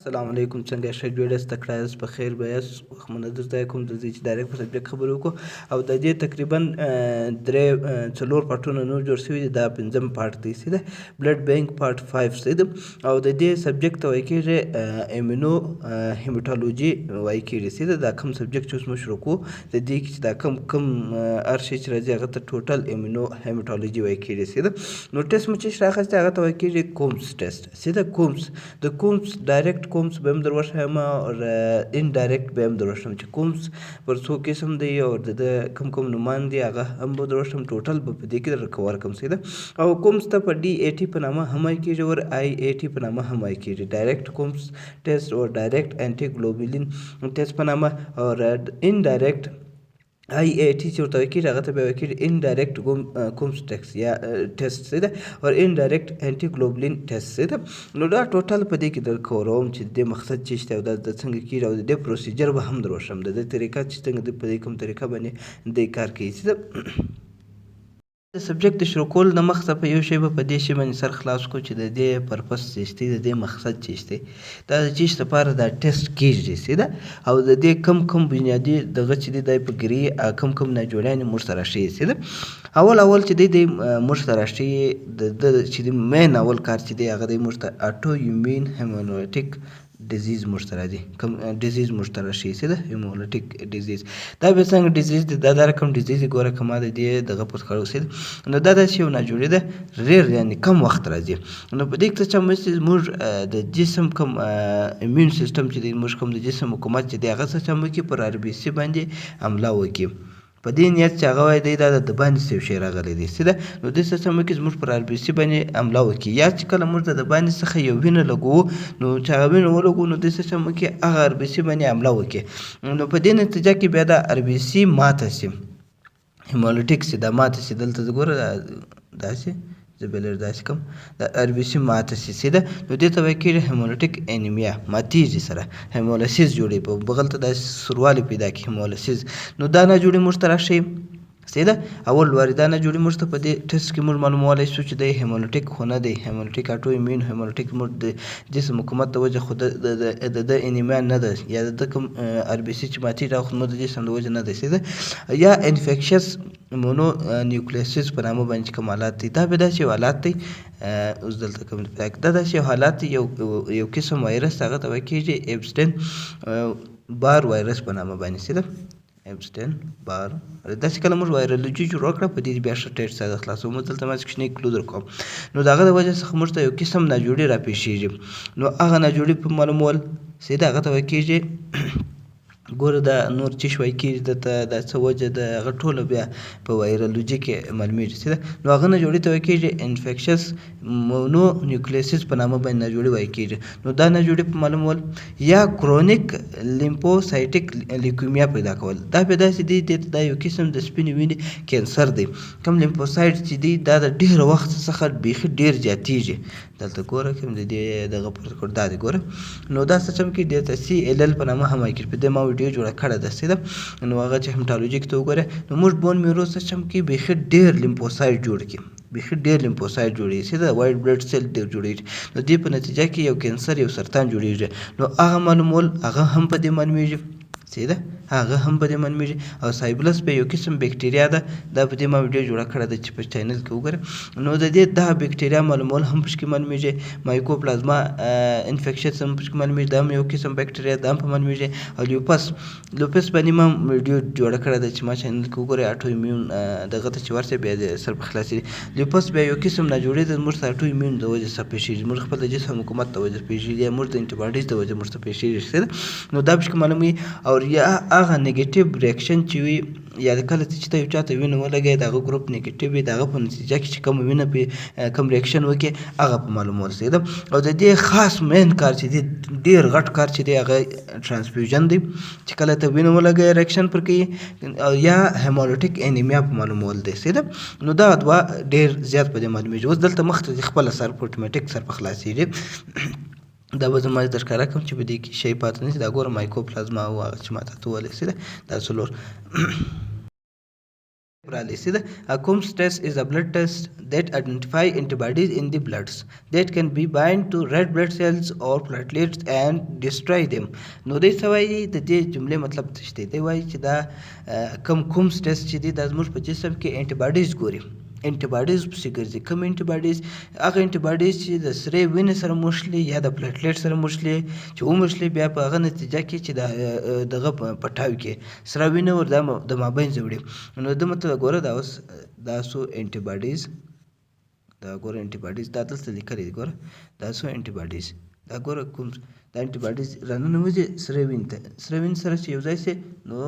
السلام علیکم، څنګه ښه جوړ یاست؟ تکړه یاست؟ په خیر به یاست. وخت مو نه در ضایع کوم، درځئ چې direct په subject خبرې وکړو. او د دې تقریبا درې څلور پارټونه نور جوړ شوي دي، دا پنځم part دی، صحیح ده؟ blood bank part 5، صحیح ده؟ او د دې subject ته وایي کېږي immunohematology وایي کېږي، صحیح ده؟ دا کوم subject چې اوس موږ شروع کوو، د دې کې چې دا کوم کوم هر شی چې راځي، هغه ته total immunohematology وایي کېږي، صحیح ده؟ نو ټیسټ مو چې راخستی، هغه ته وایي کېږي Coombs test، صحیح ده؟ Coombs، د Coombs، direct Coombs به هم در وښایم او indirect به هم در وښایم، چې Coombs پر څو قسم دی او د ده کوم کوم نومان دي، هغه هم به در وښایم. total به په دې کې در ورکم، صحیح ده؟ او Coombs ته په DAT په نامه هم وایي کېږي او IAT په نامه هم وایي کېږي. direct Coombs test او direct antiglobulin test په نامه او indirect IAT چې ورته وایي کېږي، هغه ته بیا وایي کېږي indirect Coombs test یا ټیسټ، صحیح ده؟ او indirect antiglobulin test، صحیح ده؟ نو دا total په دې کې در کوروم چې د دې مقصد څه شی او دا د څنګه کېږي، او د دې procedure به هم در وښیم، د دې طریقه چې څنګه د په دې کوم طریقه باندې دی کار کوي، صحیح ده؟ د subject د شروع کولو د مخته په یو شی به په دې شی باندې سر خلاص کړو چې د دې purpose څه دی، د دې مقصد څه دی، دا د چیش لپاره دا ټیسټ کېږي، صحیح ده؟ او د دې کم کم بنیادي دغه چې دی، دی په ګري کم کم ناجوړیانې موږ ته راښیي، صحیح ده؟ اول اول چې دی، دی موږ ته راښیي، د ده چې دی main اول کار چې دی، هغه دی موږ ته autoimmune hemolytic disease موږ ته راځي، کوم disease موږ ته راښیي، صحیح ده؟ hemolytic disease. دا بیا څنګه disease دی؟ دا دا رقم disease، ګوره که ما د دې دغه پر کړو، صحیح ده؟ نو دا داسې یو ناجوړي ده، rare، یعنې کم وخت راځي. نو په دې کې څه چې موږ د جسم کوم immune system چې دی، موږ کوم د جسم حکومت چې دی، هغه څه چم وکړي؟ پر RBC باندې حمله وکړي، په دې نیت چې هغه وایي دی دا د باندې څه یو شی راغلی دی، صحیح ده؟ نو دې څه وکړي؟ زموږ پر RBC باندې حمله وکړي، یا چې کله موږ د باندې څخه یو وینه لګوو، نو چې هغه وینه ولګوو، نو دې څه وکړي؟ هغه RBC باندې حمله وکړي. نو په دې نتیجه کې بیا دا RBC ماته شي، hemolytic شي، دا ماته شي. دلته ګوره، داسې زه به لږ داسې کوم، د RBC ماته شي، صحیح ده؟ نو دې ته وایي کېږي hemolytic anemia. ماتېږي سره hemolysis جوړوي، په بغل ته داسې سوروالی پیدا کړي، hemolysis. نو دا ناجوړي موږ ته راښیي، صحیح ده؟ اول واري دا ناجوړي موږ ته په دې ټیسټ کې موږ معلومولی شو چې دی hemolytic خو نه دی، hemolytic autoimmune hemolytic موږ د جسم حکومت د وجه خو د ده انیمیا نه ده، یا د ده کوم RBC چې ماتېږي، دا خو موږ د جسم د وجه نه دی، صحیح ده؟ یا infectious mononucleosis په نامه باندې چې کوم حالات دی، دا بیا داسې یو حالات دی. اوس دلته کوم دا داسې یو حالات دی، یو قسم وایرس، هغه ته وایي کېږي Epstein Barr virus په نامه باندې، صحیح ده؟ Epstein Barr. داسې کله موږ virology جوړه کړه، په دې بیا ښه ټیټ ساده خلاصوو. موږ دلته ما کوچنی clue درکوم. نو د هغه د وجې څخه موږ ته یو قسم ناجوړي راپېښېږي، نو هغه ناجوړي په معلومول، صحیح ده؟ هغه ته وایي کېږي، ګوره دا نور چې شوی کېږي دته، دا څه وجه ده، هغه ټوله بیا په virology کې معلومېږي، صحیح ده؟ نو هغه ناجوړي ته وایي کېږي infectious mononucleosis په نامه باندې ناجوړي وایي کېږي. نو دا ناجوړي په معلومول، یا chronic lymphocytic leukemia پیدا کول. دا بیا داسې دی، دې ته دا یو قسم د سپینې وینې کینسر دی. کوم lymphocyte چې دی، دا د ډېر وخت څخه بیخي ډېر زیاتېږي. دلته ګوره، کوم د دې دغه پر دا دی، ګوره. نو دا څه چم کې دې ته CLL په نامه هم وایي کېږي. په دې ما ویډیو جوړه کړې ده، صحیح ده؟ نو هغه چې hematology کې ته وګوره. نو موږ bone marrow څه چم کې بیخي ډېر lymphocyte جوړ کړي، بیخي ډېر lymphocyte جوړېږي، صحیح ده؟ white blood cell ډېر جوړېږي. نو دې په نتیجه کې یو کینسر، یو سرطان جوړېږي. نو هغه معلومول، هغه هم په دې معلومېږي، صحیح ده؟ هغه هم په دې معلومېږي. او syphilis په یو قسم بکټریا ده، دا په دې ما ویډیو جوړه کړې ده چې په channel کې وګوره. نو د دې دا بکټریا معلومول هم پکې معلومېږي. mycoplasma infection هم پکې معلومېږي، دا هم یو قسم بکټریا دا هم په معلومېږي. او lupus، lupus باندې ما ویډیو جوړه کړې ده چې ما channel کې وګوره. autoimmune دغه ته چې ورشې، بیا دې سر په خلاصېږي. lupus بیا یو قسم ناجوړي ده، موږ ته autoimmune د وجې څخه پېښېږي، موږ خپل د جسم حکومت د وجې پېښېږي، یا موږ د antibodies د وجې موږ ته پېښېږي، صحیح ده؟ نو دا پکې معلوموي. او یا هغه negative reaction چې وي، یا کله چې ته یو چاته وینه ولګوې، د هغه group negative وي، د هغه په نتیجه کې چې کوم وینه پې کوم reaction وکړي، هغه په معلومول، صحیح ده؟ او د دې خاص main کار چې دی، ډېر غټ کار چې دی، هغه transfusion دی، چې کله ته وینه ولګوې reaction پر کوي، او یا hemolytic anemia په معلومول دی، صحیح ده؟ نو دا دوه ډېر زیات په دې معلومېږي. اوس دلته مخته خپله سر په اتوماتیک سر په خلاصېږي. دا به زه ما در ښکاره کړم چې په دې کې شی پاتې نه شي. دا ګوره، mycoplasma او هغه چې ما تاته وویل، صحیح ده؟ دا څلور. رالی سیده. A Coombs test is a blood test that identify antibodies in the bloods that can be bind to red blood cells or platelets and destroy them. نو دی څه وایي؟ د دې جملې مطلب څه دی؟ دی وایي چې دا کوم کومس ټیسټ چې دی، دا زموږ په جسم کې انټي باډیز ګوري، انټي باډیز پسې ګرځي. کوم انټي باډیز؟ هغه انټي باډیز چې د سرې وینې سره موښلي یا د پلیټلیټ سره موښلي. چې وموښلي، بیا په هغه نتیجه کې چې د دغه پټاو کې سره وینه ور د مابینځه وړي. نو د مطلب ګوره، دا اوس دا سو انټي باډیز، دا ګوره انټي باډیز، دا دلته لیکلي دي. ګوره، دا سو انټي باډیز، دا ګوره کوم دا انټي باډیز راننوځي سرې وینې ته. سرې وینې سره چې یو ځای شي، نو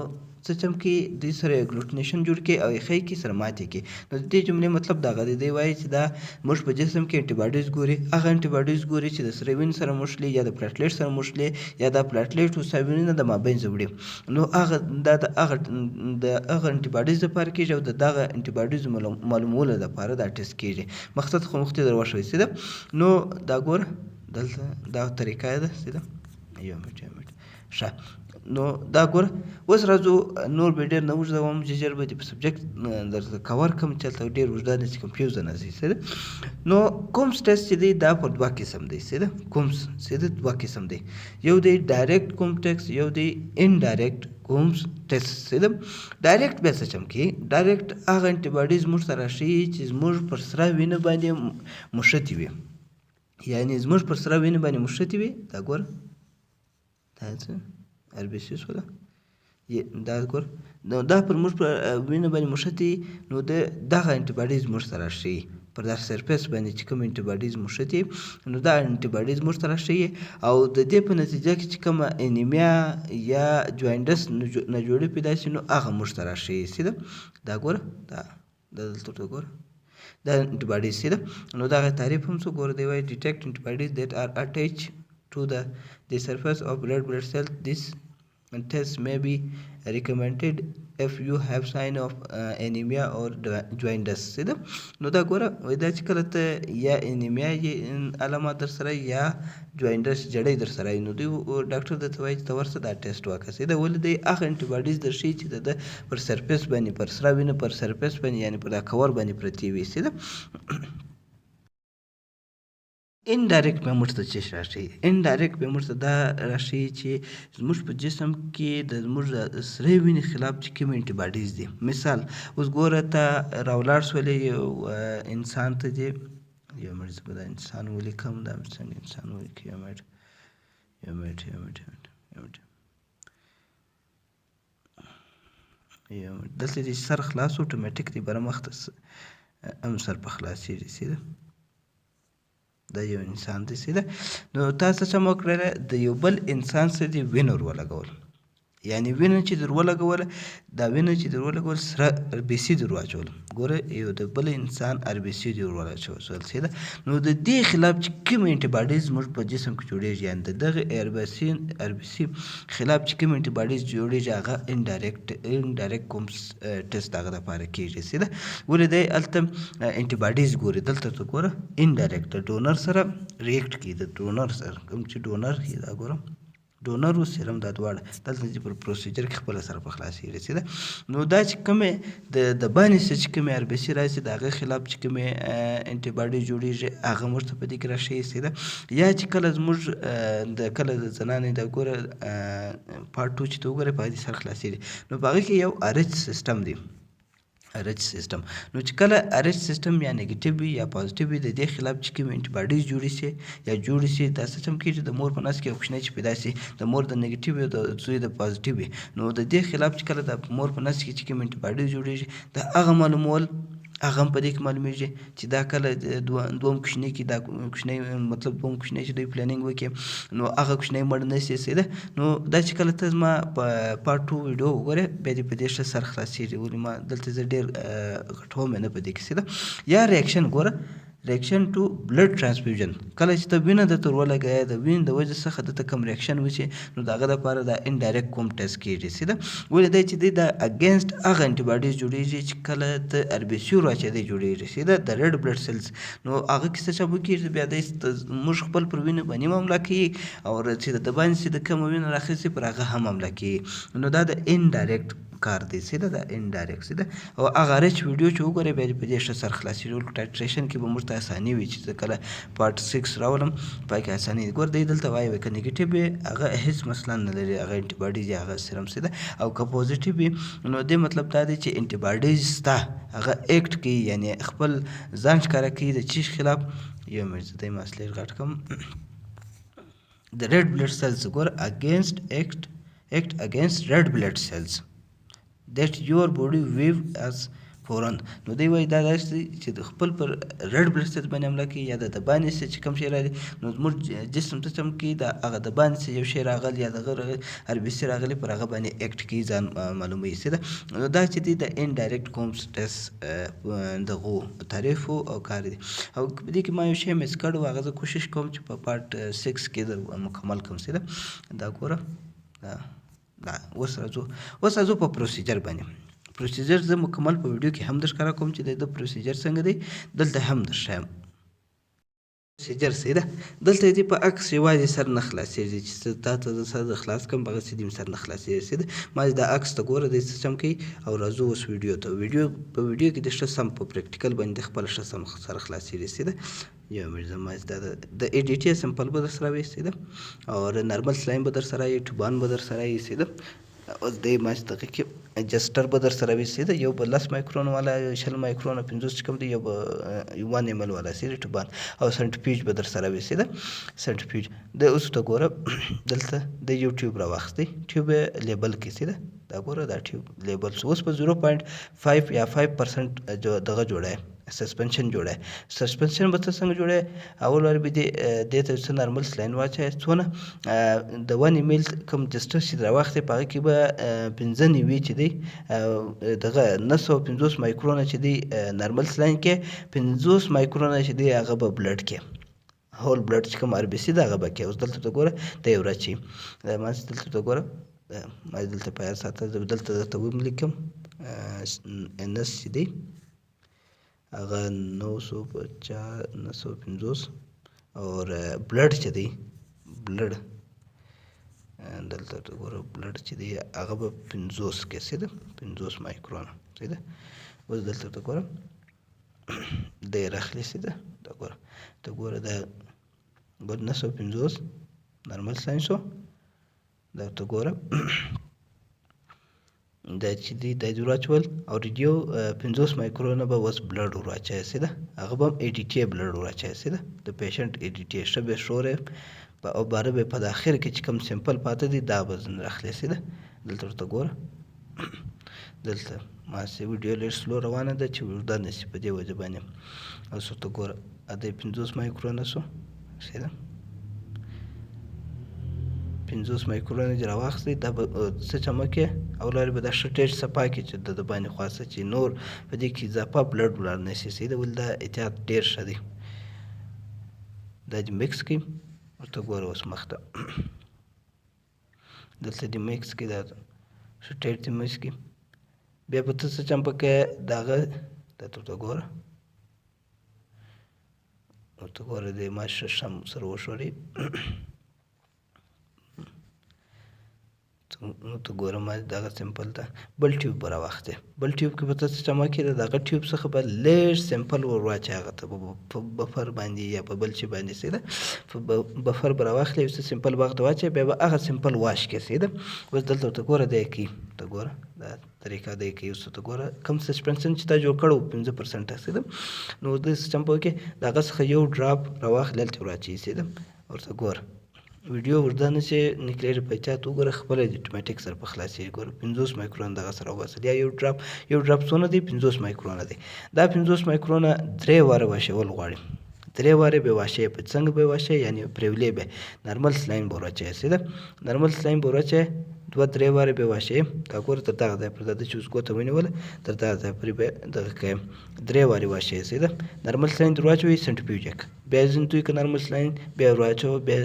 څه چم کې دوی سره اګلوټینیشن جوړ کړي او یخی کې سره ماتې کړي. نو د دې جملې مطلب دغه دی. دی وایي چې دا موږ په جسم کې انټي باډیز ګوري، هغه انټي باډیز ګوري چې د سرې وینې سره موښلي یا د پلیټلیټ سره موښلي یا د پلیټلیټ او سرې وینې د مابینځه وړي. نو هغه دا د هغه انټي باډیز لپاره کېږي او د دغه انټي باډیز معلومولو لپاره دا ټیسټ کېږي. مقصد خو مخکې در وښوي. سیده، نو دا ګوره، دلته دا طریقه ده. سیده، یو منټ، یو منټ. ښه، نو دا ګوره، اوس راځو، نور به ډېر نه اوږدوم، چې ژر به دې په subject درته کور کوم چې هلته ډېر اوږده نه شي، confuse نه شي. سیده، نو کومس ټیسټ چې دی، دا پر دوه قسم دی. سیده، کومس سیده دوه قسم دی، یو دی direct Coombs test، یو دی indirect Coombs test. سیده، direct بیا څه چم کې؟ direct هغه انټي باډیز موږ ته راښیي چې زموږ پر سره وینه باندې مښتې وي، یعنی زموږ پر سره وینه باندې مښتې وي. دا ګوره، دا څه RBC سوله، دا ګور، نو دا پر موږ پر وینه باندې مښتې، نو د دغه انټي باډیز موږ ته راښیي. پر دا surface باندې چې کوم انټي باډیز مښتې، نو دا انټي باډیز موږ ته راښیي او د دې په نتیجه کې چې کومه انیمیا یا jaundice ناجوړي پیدا شي، نو هغه موږ ته راښیي. سیده، دا ګوره، دا دلته ورته ګوره، دا انټي باډیز. سیده، نو دغه تعریف هم څه؟ ګوره، دی وایي detect antibodies that are attached to the surface of red blood cells. This test may be recommended if you have sign of anemia or jaundice. سیده، نو دا ګوره، وایي دا چې کله ته یا انیمیا یې علامات در سره یا jaundice جړۍ در سره، نو دوی ډاکټر درته وایي چې ته ورسه دا ټیسټ وکړه. سیده، ولې؟ دی هغه انټي باډیز در ښیي چې د ده پر surface باندې، پر سره وینه پر surface باندې، یعنی پر دا کور باندې پرتې وي. سیده، indirect به موږ ته څه راښیي؟ indirect به موږ ته دا راښیي چې زموږ په جسم کې د زموږ د سرې وینې خلاف چې کوم انټي باډیز دي. مثال، اوس ګوره، ته راولاړ شولې یو انسان ته دې، یو منټ، زه به دا انسان ولیکم. دا څنګه انسان ولیکم؟ یو منټ، یو منټ، یو منټ، یو منټ، یو منټ، یو منټ. دلته دې سر خلاص، اتوماتیک دی بره مخته هم سر په خلاصېږي. سیده، دا یو انسان دی. سیده، نو تاسو څه وکړله؟ د یو بل انسان سره دې وینه ور ولګول، یعنی وینه چې در ولګوله، دا وینه چې در ولګول، سره RBC در واچول. ګوره، یو د بل انسان RBC در واچول. سیده، نو د دې خلاف چې کوم انټي باډیز زموږ په جسم کې جوړیږي، یعنی د دغه RBC خلاف چې کوم انټي باډیز جوړیږي، هغه indirect Coombs test هغه دپاره کېږي. سیده، ولې؟ دی هلته انټي باډیز ګوري. دلته ته ګوره، indirect د donor سره react کوي، د donor سره کوم چې donor دی، دا ګوره، donor و سیرم، دا دواړه دلته چې پر procedure کې خپله سره په خلاصېږي. سیده، نو دا چې کومې د باندې څه چې کومې RBC راشي، د هغې خلاف چې کومې انټي باډي جوړیږي، هغه موږ ته په دې کې راښیي. سیده، یا چې کله زموږ د کله د زنانې، دا ګوره، part two چې ته وګورې، په دې سر خلاصېږي. نو په هغې کې یو RH system دی، RH system. نو چې کله RH system یا negative وي یا positive وي، د دې خلاف چې کوم انټي باډیز جوړې شي یا جوړې شي، دا څه چم کېږي؟ د مور په نس کې یو کوچنی چې پیدا شي، د مور د negative وي، د زوی د positive وي، نو د دې خلاف چې کله د مور په نس کې چې کوم انټي باډیز جوړېږي، د هغه معلومول، هغه هم په دې کې معلومیږي چې دا کله دوم کوچنی کې، دا کوچنی، مطلب دوم کوچنی چې دوی planning وکړي، نو هغه کوچنی مړ نه شي. سیده، نو دا چې کله ته زما په part two ویډیو وګورې، بیا دې په دې ښه سر خلاصېږي. ولې ما دلته زه ډېر غټوم نه په دې کې. سیده، یا reaction ګوره. Reaction to blood transfusion، کله چې ته وینه درته ولګوې، د وینې د وجې څخه درته کوم reaction وشي، نو د هغه دپاره دا indirect Coombs test کېږي، صحیح ده؟ ولې دی چې دی دا against هغه antibodies جوړېږي چې کله ته RBC ورواچوې دی جوړېږي، صحیح ده؟ د red blood cells. نو هغه کې څه چا کېږي؟ بیا دی موږ خپل پر وینې باندې هم حمله کوي او چې د باندې چې د کومه وینه راخیستې، پر هغه هم حمله کوي. نو دا د indirect کار دی، صحیح ده؟ دا indirect، صحیح ده؟ او هغه Rh ویډیو چې وګورئ، بیا په دې ښه سر خلاصېږي. Titration کې به موږ ته اساني وي چې زه کله part 6 راولم، پای کې اساني. ګور دی دلته وایي، که negative وي هغه هیڅ مسله نه لري، هغه antibodies یا هغه سیرم، صحیح ده؟ او که positive وي، نو دې مطلب دا دی چې antibodies ستا هغه act کوي، یعنی خپل ځان ښکاره کوي د چیش خلاف. یو منټ، زه دی مسلې غټ کړم. د red blood cells، ګور، against act against red blood cells that your body view as foreign. نو دی وایي دا داسې دی چې د خپل پر red blood cells باندې حمله کوي یا د دبانې څه چې کوم شی راغلی، نو زموږ جسم ته چم کوي، د هغه دبانې څه یو شی راغلی یا دغه RBC راغلی، پر هغه باندې act کوي، ځان معلوموي، صحیح ده؟ نو دا چې دی د indirect Coombs test دغو تعریف او کار دی. او په دې کې ما یو شی miss کړو، هغه زه کوشش کوم چې په part 6 کې د مکمل کوم، صحیح ده؟ دا ګوره، دا اوس راځو په procedure باندې. Procedure زه مکمل په ویډیو کې هم درښکاره کوم چې د procedure څنګه دی، دلته هم درښایم procedure، صحیح ده؟ دلته دې په عکس یوازې سر نه خلاصېږي چې تا ته زه سر خلاص کړم، هغسې دې سر نه خلاصېږي، صحیح ده؟ ما دا عکس ته ګوره، دی څه چم کوي. او راځو اوس ویډیو ته. ویډیو په ویډیو کې د ښه سم په practical باندې خپل ښه سم سر خلاصېږي، صحیح ده؟ یو منټ، زما دا د EDTA sample به درسره وي، صحیح ده؟ او normal saline به درسره وي، ټوبان به درسره وي، صحیح ده؟ اوس دی ما دغه کې adjuster به درسره وي، صحیح ده؟ یو به 10 مایکرون والا، 20 مایکرون، 50 چې کوم دی، یو به 1 ml والا، صحیح ده؟ ټوبان او centrifuge به درسره وي، صحیح ده؟ Centrifuge د اوس ته ګوره، دلته د یو tube راواخیستی، tube label کې، صحیح ده؟ دا ګوره، دا tube label. اوس په 0.5 یا 5% دغه جوړه suspension جوړه. Suspension به ته څنګه جوړه؟ اول وار به دې دې ته څه normal saline واچوې، څونه د 1 ml کوم adjuster چې راواخلې، په هغه کې به 95 چې دی دغه 950 مایکرونه چې دی normal saline کې، 50 مایکرونه چې دی هغه به blood کې، whole blood چې کوم RBC ده هغه به کې. اوس دلته ته ګوره، دی یو راچي ما دلته ته ګوره، ما دلته په یاد ساته، دلته درته وم لیکم NS چې دی هغه 950، 950، او blood چې دی، blood دلته ته ګوره، blood چې دی هغه به 50 کې، صحیح ده؟ 50 مایکرونه، صحیح ده؟ اوس دلته ته ګوره، دی راخلي، صحیح ده؟ دا ګوره، ته ګوره، دا ګوره، 950 normal saline شو. دا ته ګوره، دا چې دی دا دې ورواچول او ریډیو 50 مایکرونه به اوس blood ورواچوي، صحیح ده؟ هغه به هم EDTA blood ورواچوي، صحیح ده؟ د patient EDTA ښه به ښورې او باره به په داخر کې چې کوم sample پاتې دی، دا به ځنې راخلي، صحیح ده؟ دلته ورته ګوره، دلته ما سي ویډیو لږ slow روانه ده چې اوږده نه شي، په دې وجه باندې. اوس ورته ګوره، دی 50 مایکرونه شو، صحیح ده؟ 50 مایکرونه دې راواخیستې، دا به څه چمکې او لارې به دا ښه ټیټ صفا کړي چې د باندې خواصه چې نور په دې کې اضافه blood ولاړ نه شي، صحیح ده؟ ولې دا احتیاط ډېر ښه دی. دا دې mix کړي، ورته ګوره اوس مخته، دلته دې mix کړي، دا ښه ټیټ دې mix کړي. بیا به ته څه چم پکې دغه دا ته ورته ګوره، ورته ګوره، دې ما ښه سم سره وښوري. نو ته ګوره، ما دغه sample ته بل tube به راواخلې. بل tube کې به ته څه چم وکړې؟ دغه tube څخه به لږ sample ور واچوې هغه ته په buffer باندې یا په بل شي باندې، صحیح ده؟ په buffer به راواخلې، یو څه sample به هغه ته واچوې، بیا به هغه sample wash کړې، صحیح ده؟ اوس دلته ورته ګوره، دی کوي، ته ګوره دا طریقه دی کوي. اوس ته ګوره، کوم suspension چې تا جوړ کړی و 5%، صحیح ده؟ نو اوس دې څه چم وکړې؟ د هغه څخه یو drop راواخلې، هلته ور واچوې، صحیح ده؟ ورته ګوره، ویډیو اوږده نه شي نکلېږي، په احتیاط وګوره، خپله د اتوماتیک سره په خلاصېږي. ګوره، 50 مایکرون دغه سره وباسل یا یو drop. یو drop څونه دی؟ 50 مایکرونه دی. دا 50 مایکرونه درې واره واشول غواړي، درې وارې به واشې. په څنګه به واشې؟ یعنی پرېولې به normal saline به ورواچوې، صحیح ده؟ Normal saline به ورواچوې. دوه درې وارې به واشي. دا ګوره، تر دغه ځای پورې، دا چې اوس ګوته ونیوله، تر دغه ځای پورې به دغه کوي، درې وارې واشي. صحیح ده. نارمل سلاین در واچوي، سنټریفیوج یې بیا ځینې توی که، نارمل سلاین بیا ور واچوه، بیا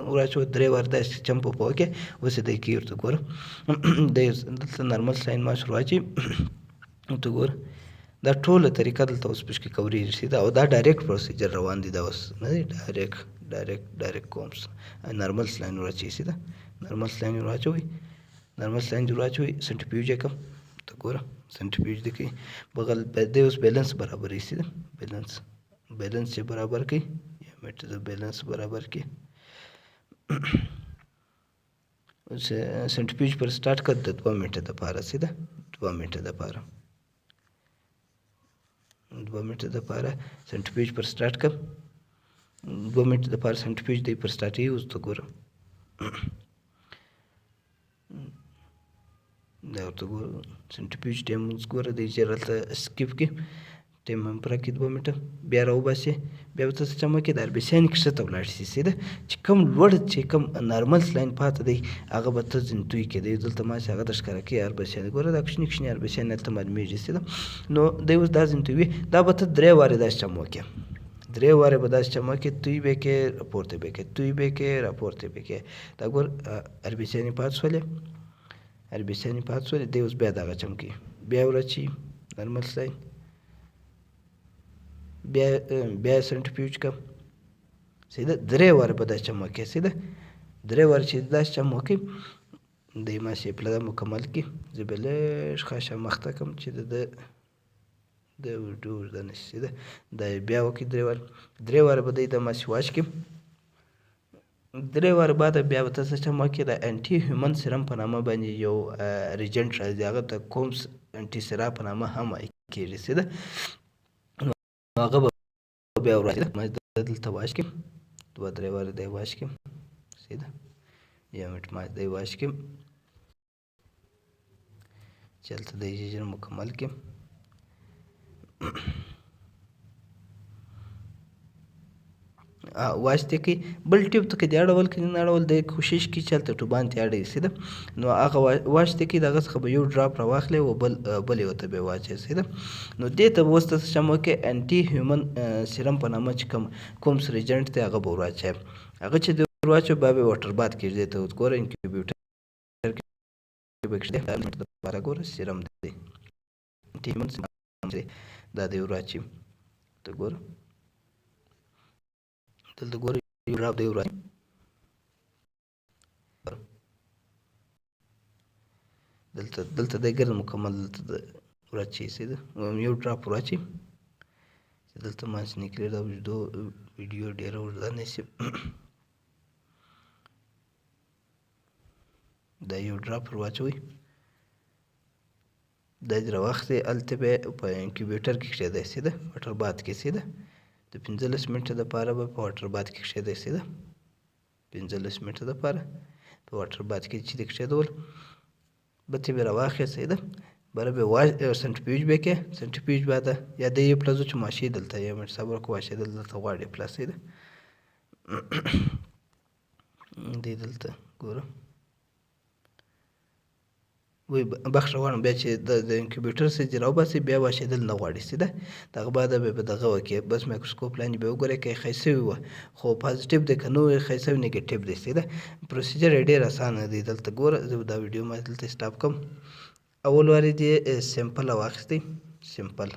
ور واچوه، درې وارې داسې چمپ په وکړې. اوس یې دی کوي، ورته ګوره، دی دلته نارمل سلاین ماش ور واچوي. ورته ګوره، دا ټوله طریقه دلته اوس پکې کورېږي. صحیح ده. او دا ډایرکټ پروسیجر روان دی. دا اوس نه دی ډایرکټ کومس نارمل سلاین ور واچوي. صحیح ده. نارمل سلاین ور واچوي، نارمل سلاین ور واچوي، سنټریفیوج یې کم. ته ګوره، سنټریفیوج دی کوي بغل دی. اوس بیلنس برابروي. صحیح ده. بیلنس یې برابر کړي. یو منټ، د بیلنس برابر کړي. اوس سنټریفیوج پر سٹارټ کړ د 2 منټه دپاره. صحیح ده. 2 منټه دپاره، 2 منټه دپاره سنټریفیوج پر سٹارټ کړ. 2 منټه دپاره سنټریفیوج دی پر سٹارټ یې. اوس ته ګوره، دا ورته ګوره، سنټریفیوج ټایم اوس ګوره دی چې هلته سکیپ کړي، ټایم هم پوره کړي. 2 منټه بیا راوباسي، بیا به ته څه چم وکړې؟ د ار بي سیان کښته ولاړ شي. صحیح ده. چې کوم لوړ، چې کوم نارمل سلاین پاته دی، هغه به ته ځینې توی کړې. دی دلته ما چې هغه د ښکاره کوي، ار بي سیان ګوره، دا کوچني کوچني ار بي سیان هلته معلومېږي. صحیح ده. نو دی اوس دا ځینې توی، دا به ته درې وارې داسې چم وکړې. درې وارې به داسې چم وکړې، توی به یې کړې، راپورته به یې کړې، توی به یې کړې، راپورته به یې کړې. دا ګور، ار بي سیان یې پاتې شولې، ار بي سیان یې پاتې شولې. دی اوس بیا دغه چم کوي، بیا ور اچوي نارمل سلاین، بیا سنټریفیوج کم. صحیح ده. درې وارې به داسې چم وکړې. صحیح ده. درې وارې چې داسې چم وکړي، دی ما سي پله دا مکمل کړي. زه به لږ خاشه مخته کم چې د ده د ویډیو اوږده نه شي. صحیح ده. دا یې بیا وکړي درې وارې. درې وارې به دی د ماسې واش کړي. درې وارې بعد بیا به ته څه چم وکړې؟ د انټي هیومن سیرم په نامه باندې یو ریجنټ راځي، هغه ته کومس انټي سیرا په نامه هم وایي کېږي. صحیح ده. نو هغه به بیا ور ما دلته واش کړي، دوه درې وارې دی واش کړي. صحیح ده. یو منټ، ما دی واش کړي چې هلته دی ژر مکمل کړي. واش دې کوي، بل ټیوب ته که دې اړول که نه اړول، دی کوشش کوي چې هلته ټوبان ته اړوي. صحیح ده. نو هغه واش دې کوي، د هغه څخه به یو ډراپ راواخلې او بل یو ته به یې واچوې. صحیح ده. نو دې ته به اوس ته څه چم وکړې؟ انټي هیومن سیرم په نامه چې کوم کومس ریجنټ دی، هغه به ور واچوې. هغه چې دې ور واچوي، بیا به یې واټر باد کېږدې. ته اوس ګوره، انکیوبیټر کې به کښېږدې دپاره. ګوره، سیرم دی، انټي هیومن سیرم دی، دا دی ور واچوي. ته ګوره، دلته ګوره، یو ډراپ دی ور واچوي. دلته دی ګرد مکمل دلته د ور اچوي. صحیح ده. یو ډراپ ور واچوي چې دلته ما چې نکلي، دا ویډیو ډېره اوږده نه شي. دا یو ډراپ ور واچوئ، دا دې راواخلې، هلته به په انکیوبیټر کې کښېږدی. صحیح ده. واټر باد کې. صحیح ده. د 15 منټه دپاره به په واټر باد کې کښېږدی. صحیح ده. 15 منټه دپاره په واټر باد کې چې دې کښېږدول، به ترې به راواخلې. صحیح ده. بره به واش سنټریفیوج به کې، سنټریفیوج بعد یا د یو پلازو چې ماشي دلته، یو منټ صبر وکړه، واشېدل دلته غواړي پلاس. صحیح ده. دی دلته ګوره، وی بخښه غواړم، بیا چې د انکیوبیټر څخه دې راوباسي، بیا واشېدل نه غواړي. صحیح ده. دغه بعد به په دغه وکړې، بس مایکروسکوپ لاندې به وګورې که یې ښی سوي وه خو پازیټیو دی، که نه وي ښی سوي نیګیټیو دی. صحیح ده. پروسیجر یې ډېر اسانه دی. دلته ګوره، زه به دا ویډیو ما دلته سټاپ کړم. اول وارې دې سمپل واخیستی، سمپل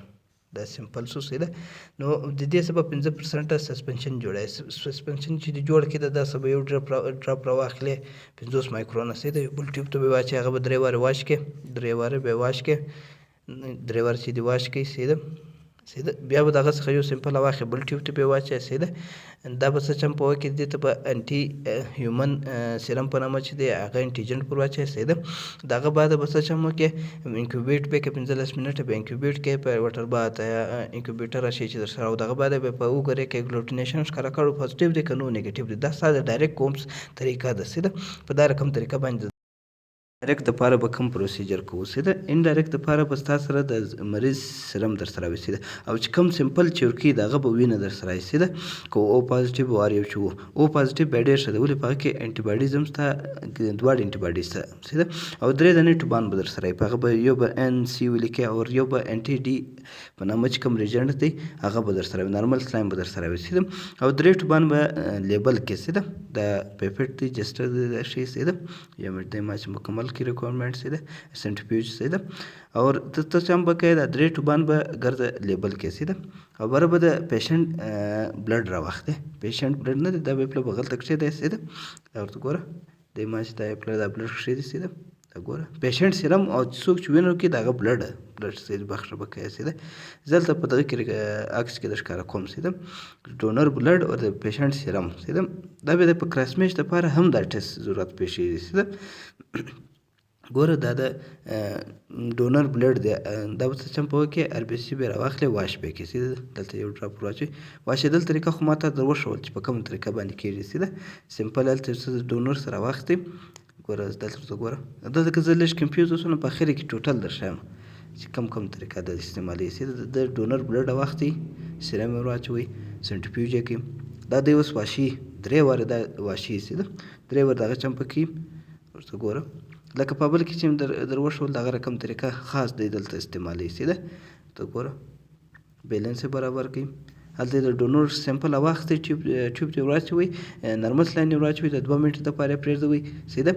دا سمپل سو. صحیح ده. نو د دې سبب 5% سسپنشن جوړوي. سسپنشن چې دې جوړ کړي، دا سبب یو ډراپ راواخلې، 50 مایکرونه. صحیح ده. یو بل ټیوب ته به یې واچوې، هغه به درې وارې واش کړې، درې وارې به یې واش کړې. درې وارې چې دې واش کړي، صحیح ده، صحیح ده، بیا به د هغه څخه یو سمپل واخلې، بل ټیوب ته به یې واچوې. صحیح ده. دا به څه چم په وکړي؟ دې ته به انټي هیومن سیرم په نامه چې دی، هغه انټیجنټ پر واچوې. صحیح ده. د هغه بعد به څه چم وکړي؟ انکیوبیټ به کړې، 15 منټه به انکیوبیټ کړې په واټر باد یا انکیوبیټر راشي چې درسره، او دغه بعد به په وګورې که ګلوټینیشن ښکاره کړو پازیټیو دی که نو نیګیټیو دی. دا ساده ډایرکټ کومس طریقه ده. صحیح ده. په دا رقم طریقه باندې ډایرکټ د پاره به کوم پروسیجر کوو؟ سیده انډایرکټ د پاره به ستا سره د مریض سرم در سره وي، سیده، او چې کوم سمپل چې ورکوي د هغه به وینه در سره وي، سیده. که او پازیټیو او ار یو چې وو، او پازیټیو بیا ډېر ښه دی، ولې په هغه کې انټي باډیز هم ستا، دواړه انټي باډیز سته، سیده. او درې دانې ټوبان به در سره وي، په هغه به یو به ان سي ولیکې او یو به انټي ډي په نامه چې کوم ریجنټ دی هغه به در سره وي، نارمل سلایم به در سره وي، سیده. او درې ټوبان به لیبل کې، سیده، د پیپټ دی، جسټر دی، دا شی، سیده، یو منټ دی، ما چې مکمل کی ریکوایرمنټ، سیده، سنټریفیوج، سیده. او ته چې هم به کوې، دا درې ټوبان به ګرځه لیبل کې، سیده، او بره به د پیشنټ بلډ راواخلې. پیشنټ بلډ نه دی، دا به پله بغل ته کښېږدی، سیده. دا ورته ګوره دی، ما چې دا پله دا بلډ کښېږدي، سیده. دا ګوره پیشنټ سیرم او څوک چې وینه ورکوي د هغه بلډ، سیده، بخښه به کوي، سیده. زه دلته په دغه کې عکس کې د ښکاره کوم، سیده، ډونر بلډ او د پیشنټ سیرم، سیده. دا به د په کراس میچ لپاره هم دا ټیسټ ضرورت پېښېږي، سیده. ګوره دا د ډونر بلډ دی، دا به څه چم په وکې، ار بي سي به راواخلې، واش به کې، سیده، دلته یو ډراپ ورواچوي، واشېدل طریقه خو ما ته در وښول چې په کومه طریقه باندې کېږي، سیده. سمپل هلته یو څه ډونر سره واخیستې. ګوره دلته ورته ګوره، دلته که زه لږ کنفیوز اوسم نو په اخره کې ټوټل در ښایم چې کم کم طریقه د استعمالوي، سیده. د ډونر بلډ واخیستئ، سیرم یې ورواچوئ، سنټریفیوج یې کړئ، دا دی اوس واشي، درې وارې دا واشي، سیده، درې وارې دغه چم پکې. ورته ګوره لکه په بل کې چې در وښول دغه رقم طریقه خاص دی دلته استعمالوي، سیده. ورته ګوره بیلنس یې برابر کړئ، هلته د ډونر سمپل واخیستئ، ټیوب ته یې ورواچوئ، نرمل سلاین یې ورواچوئ، د 2 منټو دپاره یې پرېږدوئ، سیده.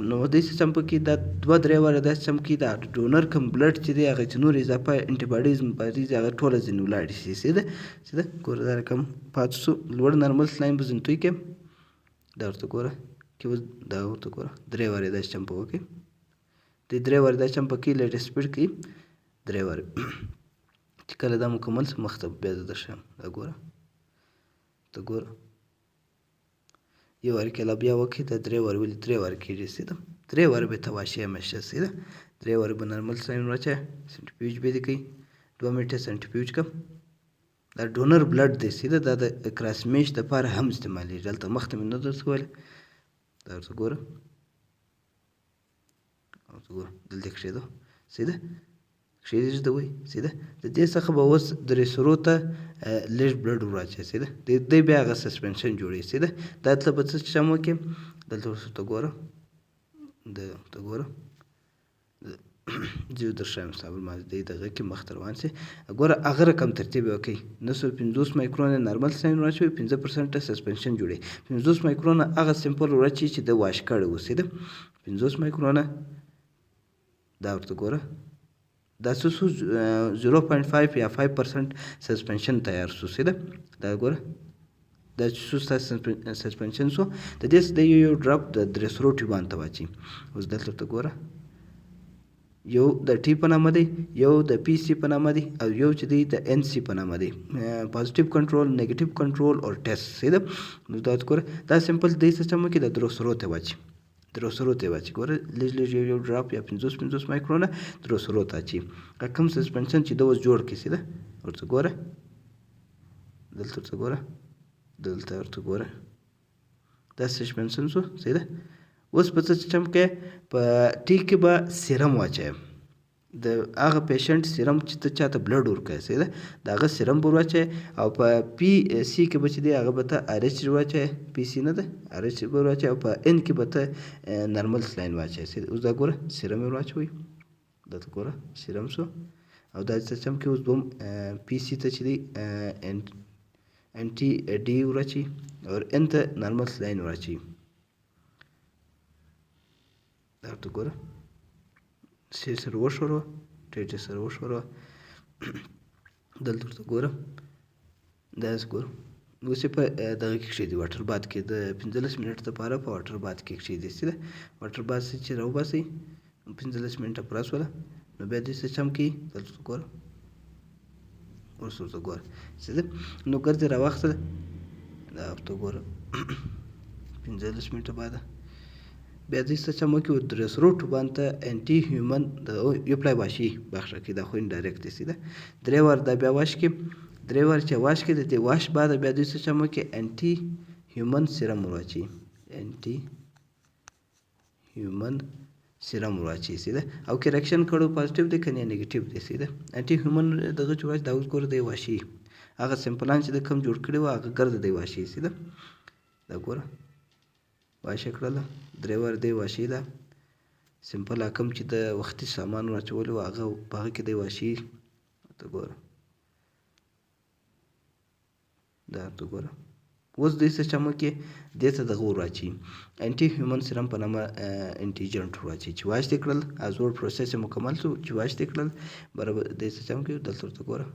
نو دې سیستم پکې دا دوه درې واره داسې سم کړي، دا ډونر کوم بلډ چې دی هغه چې نور اضافه انټي باډیز مباډیز هغه ټوله ځینې ولاړې شي، سیده. سیده ګوره دا رقم پاتې شو، لوړ نرمل سلاین به ځینې توی کړي. دا ورته ګوره کې اوس دا ورته ګوره درې وارې داسې چمپه وکړي، د درې وارې دا چمپه کوي، لږ سپیډ کوي درې وارې. چې کله دا مکمل شو مخته بیا زه درښیم. دا ګوره ته ګوره یو وار کې لا بیا وکړي، دا درې وارې، ولې درې وارې کېږي؟ سیده، درې وارې به ته واشي همیشه، سیده. درې وارې به نرمل سلاین واچوي، سنټریفیوج به دې کوي، 2 منټه سنټریفیوج کړه. دا ډونر بلډ دی، سیده، دا د کراس میچ دپاره هم استعمالېږي، دلته مخته مې نه درته ویل. دا ورته ګوره، ورته ګوره دلته کښېږدو، سیده کښېږدوئ، سیده. د دې څخه به اوس درې سرو ته لږ بلډ ورواچوي، سیده، دی بیا هغه سسپنشن جوړوي، سیده. دا دلته به څه چم وکړي؟ دلته ورته ګوره، د ورته ګوره زه درښیم، صبر ما دی دغه کې مخته روان شي. ګوره هغه رقم ترتیب یې وکړئ، 950 مایکرونه نارمل سلاین ورواچوي، 5% سسپنشن جوړوي، 50 مایکرونه هغه سمپل ورواچوي چې د واش کړی و، سیده، 50 مایکرونه. دا ورته ګوره دا څه شو؟ 0.5 یا 5% سسپنشن تیار شو، سیده. دا ګوره دا چې شو ستا سسپنشن شو، د دې د یو یو ډراپ د درې سرو ټیوبان ته واچوي. اوس دلته ورته ګوره یو د ټي په نامه دی، یو د پی سی په نامه دی، او یو چې دی د ان سی په نامه دی، پازیټیو کنټرول، نیګیټیو کنټرول او ټیسټ، سیده. نو دا ګوره دا سمپل دی سیستم کې د درو سرو ته واچي، درو سرو ته واچي. ګوره لږ لږ یو یو ډراپ یا 50 50 مایکرونه درو سرو ته اچي، کوم سسپنشن چې د اوس جوړ کړي، سیده. ورته ګوره دلته ورته ګوره دلته ورته ګوره دا سسپنشن شو، سیده. اوس په څه سیستم کې په ټي کې به سیرم واچوي، د هغه پیشنټ سیرم چې ته چاته بلډ ورکوې، سیده، د هغه سیرم به ورواچوې. او په پی سی کې به چې دی هغه به ته ار اچ ورواچوې، پی سی نه ده، ار اچ به ورواچوې، او په ان کې به ته نرمل سلاین واچوې، سیده. اوس دا ګوره سیرم یې ورواچوئ، دلته ګوره سیرم شو. او دا سیستم کې اوس دوم پی سی ته چې دی انټي ډي ورواچوي او ان ته نرمل سلاین ورواچوي. دا ورته ګوره سیر سره وښوروه، ټیټ سره وښوروه. دلته ورته ګوره داسې ګوره اوس یې په دغه کې کښېږدي، واټر باد کې د 15 منټ دپاره په واټر باد کې کښېږدي، سیده. واټر باد چې راوباسئ 15 منټه پوره شوله، نو بیا دې څه چم کوي؟ دلته ورته ګوره اوس ورته ګوره، سیده. نو ګرځې راواخیستله، دا ورته ګوره 15 منټه بعد بیا دې څه چم وکړي؟ درې سرو ټوبان ته انټي هیومن د یو پلای واشي بخښه کې، دا خو انډایرکټ دی، سیده. درې وار دا بیا واش کړي، درې وار چې واش کړي د دې واش بعد بیا دوی څه چم وکړي؟ انټي هیومن سیرم ورواچوي، انټي هیومن سیرم ورواچوي، صحیح ده؟ او که ریاکشن کړو پازیټیو دی که نه نیګیټیو دی، صحیح ده؟ انټي هیومن دغه چې ورواچوي، دا اوس ګوره دی واشي، هغه سمپلان چې د کوم جوړ کړي وو هغه ګرده دی واشي، صحیح ده؟ دا ګوره واشه کړله، درې واره دی واشي. ده سمپل کوم چې د وختي سامان ورچولی و هغه په هغه کې دی واشي. ته ګوره، دا ته ګوره، اوس دوی څه چم وکړي؟ دې ته دغه ور واچوي، انټي هیومن سیرم په نامه انټیجنټ ور واچوي. چې واش دې کړل، زوړ پروسس یې مکمل شو، چې واش دې کړل برابر، دې څه چم کوي؟ دلته ورته ګوره،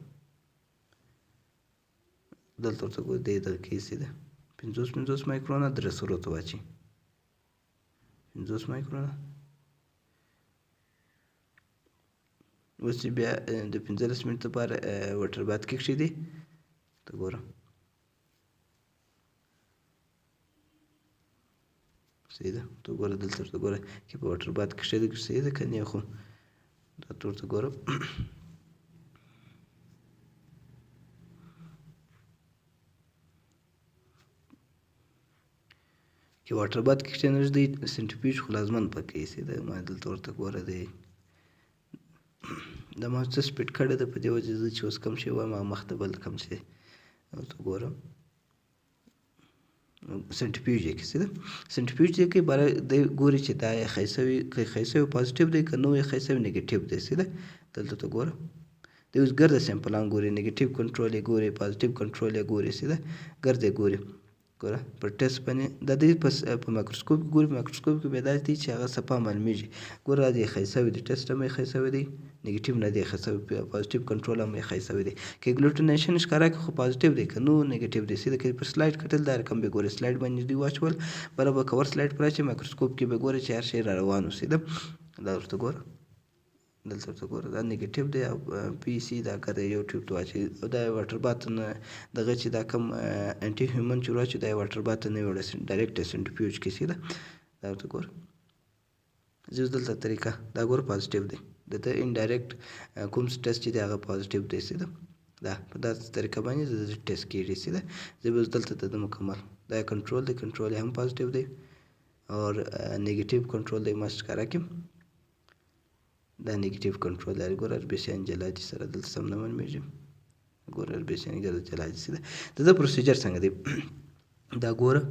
دلته ورته ګوره، دې دغه کیسې ده 50 50 مایکرونه درې سرو ته واچوي، 50 مایکرونه. اوس چې بیا د 15 منټ لپاره واټر بات کې کښېږدي، ته ګوره، صحیح ده؟ ته ګوره، دلته ورته ګوره چې په واټر بات کې کښېږدي، صحیح ده که نه؟ خو دا ته ورته ګوره چې واټر بات کې کښېنږدي، سنټریفیوژ خو لازماً پکې، صحیح ده؟ ما دلته ورته ګوره دی، دا ما څه سپیډ کړی ده، په دې وجه زه چې اوس کوم شی وایم هغه مخته بل کوم شی ورته ګورم. سنټریفیوژ یې کې، صحیح ده؟ سنټریفیوژ یې کې باره دی ګوري چې دا یې ښی سوي که ښی سوي پازیټیو دی، که نه یې ښی سوي نیګیټیو دی، صحیح ده؟ دلته ته ګوره، دی اوس ګرده سمپلان ګوري، نیګیټیو کنټرول یې ګوري، پازیټیو کنټرول یې ګوري، صحیح ده؟ ګرده یې ګوري. ګوره پر ټیسټ باندې د دې په مایکروسکوپ کې ګوري، په مایکروسکوپ کې بیا داسې دی چې هغه صفا معلومیږي. ګوره دا دی ښی سوی دی، ټیسټ هم یې ښی سوی دی، نیګیټیو نه دی ښی سوی، پازیټیو کنټرول هم یې ښی سوی دی. که ګلوټینیشن ښکاره کړي خو پازیټیو دی، که نو نیګیټیو دی، سیده که پر سلایډ کتل دا رقم به ګوري، سلایډ باندې دوی واچول، بله به کور سلایډ پر اچوي، مایکروسکوپ کې به ګوري چې هر شی را روان و، سیده؟ دا ورته ګوره، دلته ورته ګوره، دا نیګیټیو دی او پی سی دا کده یو ټیوب ته واچوي او دا واټر بات نه دغه چې دا کوم انټي هیومن چې ورواچوي، دا واټر بات نه وړي، ډایرکټ سنټریفیوژ کې، سیده؟ دا ورته ګوره، زه اوس دلته طریقه دا ګوره، پازیټیو دی، د ده انډایرکټ کوم ټیسټ چې دی هغه پازیټیو دی، سیده؟ دا په داسې طریقه باندې د ده ټیسټ کېږي، سیده؟ زه به اوس دلته د ده مکمل دا کنټرول دی، کنټرول یې هم پازیټیو دی او نیګیټیو کنټرول دی، ما ښکاره کړم، دا نیګیټیو کنټرول دی. ګوره ار بي سیان جلا دي سره، دلته سم نه معلومیږي، ګوره ار بي سیان ګرده جلا دي، سیده؟ د ده پروسیجر څنګه دی؟ دا ګوره،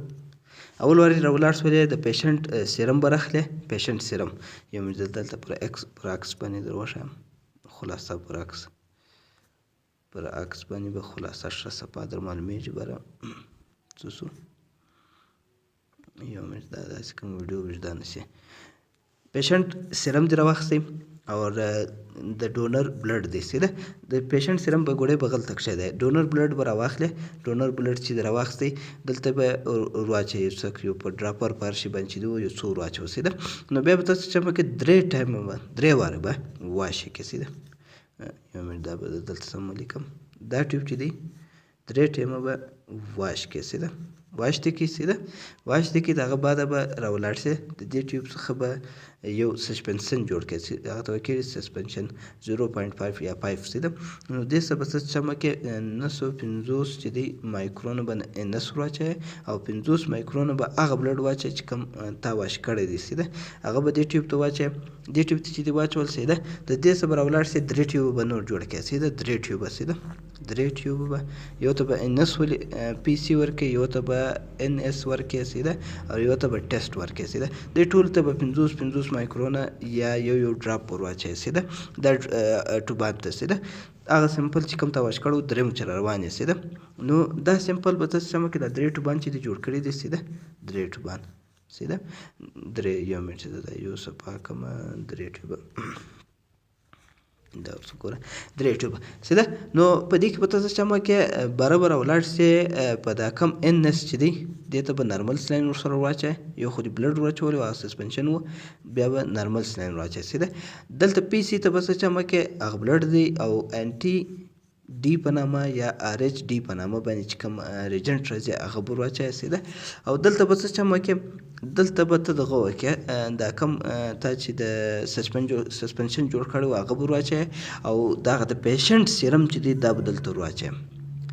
اول وار راولاړ سولې، د پیشنټ سیرم به راخلې، پیشنټ سیرم. یو منټ، دلته پر اکس، پر عکس باندې در وښایم خلاصه، پر عکس، پر عکس باندې به خلاصه ښه صفا در معلومیږي. بره څه سو؟ یو منټ، دا داسې کوم ویډیو وجدان شي. پیشنټ سیرم دې راواخیستی او د ډونر بلډ دی، صحیح ده؟ د پیشنټ سیرم به ګوړې بغل ته کښې دی، ډونر بلډ به راواخلې، ډونر بلډ چې دې راواخیستی دلته به ورواچوي، یو څه یو په ډراپر په هر شي باندې چې دی یو څو ورواچوي، صحیح ده؟ نو بیا به تاسو چې کې درې ټایمه به درې واره به واشي کې، صحیح ده؟ یو منټ، دا به دلته سم ولیکم. دا ټیوب چې دی درې ټایمه به واش کې، صحیح ده؟ واش دې کې، صحیح ده؟ واش دې کې، د هغه بعده به راولاړ شي، د دې ټیوب څخه به یو سسپنشن جوړ کړي، هغه ته ویل کېږي سسپنشن 0.5 یا 5، صحیح ده؟ نو دې څه به څه چمه کې 950 چې دی مایکرون به ان اس ورواچوي او 50 مایکرون به هغه بلډ واچوي چې کوم تا واش کړی دی، صحیح ده؟ هغه به دې ټیوب ته واچوي، دې ټیوب ته چې دې واچول، صحیح ده؟ د دې څه به راولاړ شي، درې ټیوب به نور جوړ کړي، صحیح ده؟ درې ټیوبه، صحیح ده؟ درې ټیوب به یو ته به ان اس ولې پی سی ورکوي، یو ته به ان اس ورکوي، صحیح ده؟ او یو ته به ټیسټ ورکوي، صحیح ده؟ دې ټول ته به 50 50 مایکرونه یا یو یو ډراپ ور واچوي، صحیح ده؟ دا ټوبان ته، صحیح ده؟ هغه سمپل چې کوم تا واش کړو دریم چې روان یې، صحیح ده؟ نو دا سمپل به تاسو سمه کې دا درې ټوبان چې دې جوړ کړي دي، صحیح ده؟ درې ټوبان، صحیح ده؟ درې، یو منټ، دا یو صفا کومه، درې ټوبه دا اوس ګوره، درې ټیوبه، صحیح ده؟ نو په دې کې به تاسو چمه کې برابر ولاړ شي، په دا کم ان اس چې دی دې ته به نارمل سلاین ورسره واچوي، یو خو دې بلډ ورچولی و، هغه سسپنشن و، بیا به نارمل سلاین واچوي، صحیح ده؟ دلته پی سی ته به څه چمه کې هغه بلډ دی او انټي ډي په نامه یا آر ایچ ډي په نامه باندې چې کوم ریجنټ راځي هغه به ورواچوي، صحیح ده؟ او دلته به څه چمه کې دلته به ته دغه وکړې، دا کوم تا چې د سسپنشن جوړ کړی و هغه به ورواچوې او دغه د پیشنټ سیرم چې دی دا به دلته ورواچوې،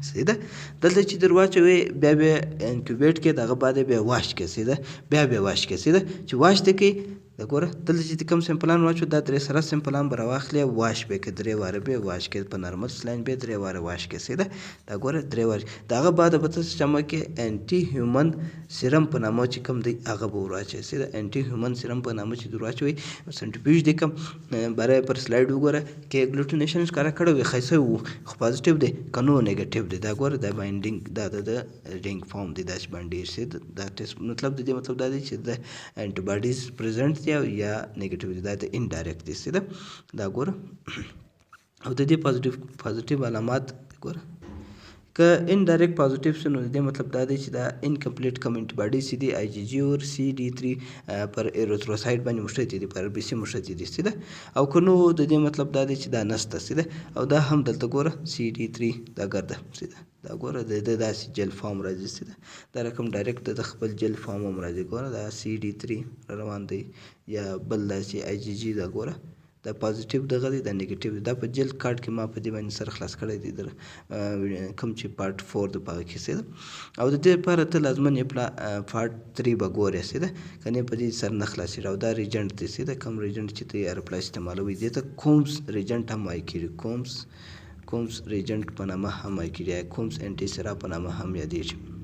صحیح ده؟ دلته چې در واچوې بیا به انکوبیټ کې، دغه بعد بیا واش کې، صحیح ده؟ بیا به واش کې، صحیح ده؟ چې واش دې کې دا ګوره، دلته چې کوم سمپلان واچو، دا درې سره سمپلان به راواخلې، wash به کې، درې واره به wash کې، په normal saline به درې واره wash کې، صحیح ده؟ دا ګوره، درې واره. د هغه بعد به ته چمه کې anti human serum په نامه چې کوم دی، هغه به ورواچوي، صحیح ده؟ anti human serum په نامه چې ورواچوي، centrifuge دی کوم برای پر slide وګوره کې agglutination ښکاره کړی وي، خیسه وو خو positive دی که نو negative دی. دا ګوره، دا binding، دا د ring form دی، داسې باندې شي. دا ټیسټ مطلب د دې مطلب دا دی چې د antibodies present دی او یا negative دی. دا د indirect دی، صحیح ده؟ دا ګوره، او د دې positive علامات ګوره. که indirect positive شي، نو د دې مطلب دا دی چې دا incomplete کم antibodies دي، IgG او CD3 پر erythrocyte باندې مشتي دي، پر RBC مشتي دي، صحیح ده؟ او که نو، د دې مطلب دا دی چې دا نسته، صحیح ده؟ او دا هم دلته ګوره، CD3 دا ګرده، صحیح ده؟ دا ګوره، د داسې gel form راځي، صحیح ده؟ دا رقم direct د خپل gel form هم راځي. ګوره، دا CD3 روان دی یا بل داسې IgG. دا ګوره، دا positive دغه دی، دا negative دی. دا په gel card کې ما په دې باندې سره خلاص کړی دی، در کوم چې part 4 د پاغه کې، صحیح ده؟ او د دې لپاره ته لازماً یې پلا part 3 به ګورې، صحیح ده؟ کنې په دې سر نه خلاصېږي. او دا reagent دی، صحیح ده؟ کوم reagent چې ته ارپلا استعمالوي، دې ته Coombs reagent هم وایي کېږي، Coombs reagent په نامه هم وایي کېږي، یا Coombs antisera په نامه هم یادېږي.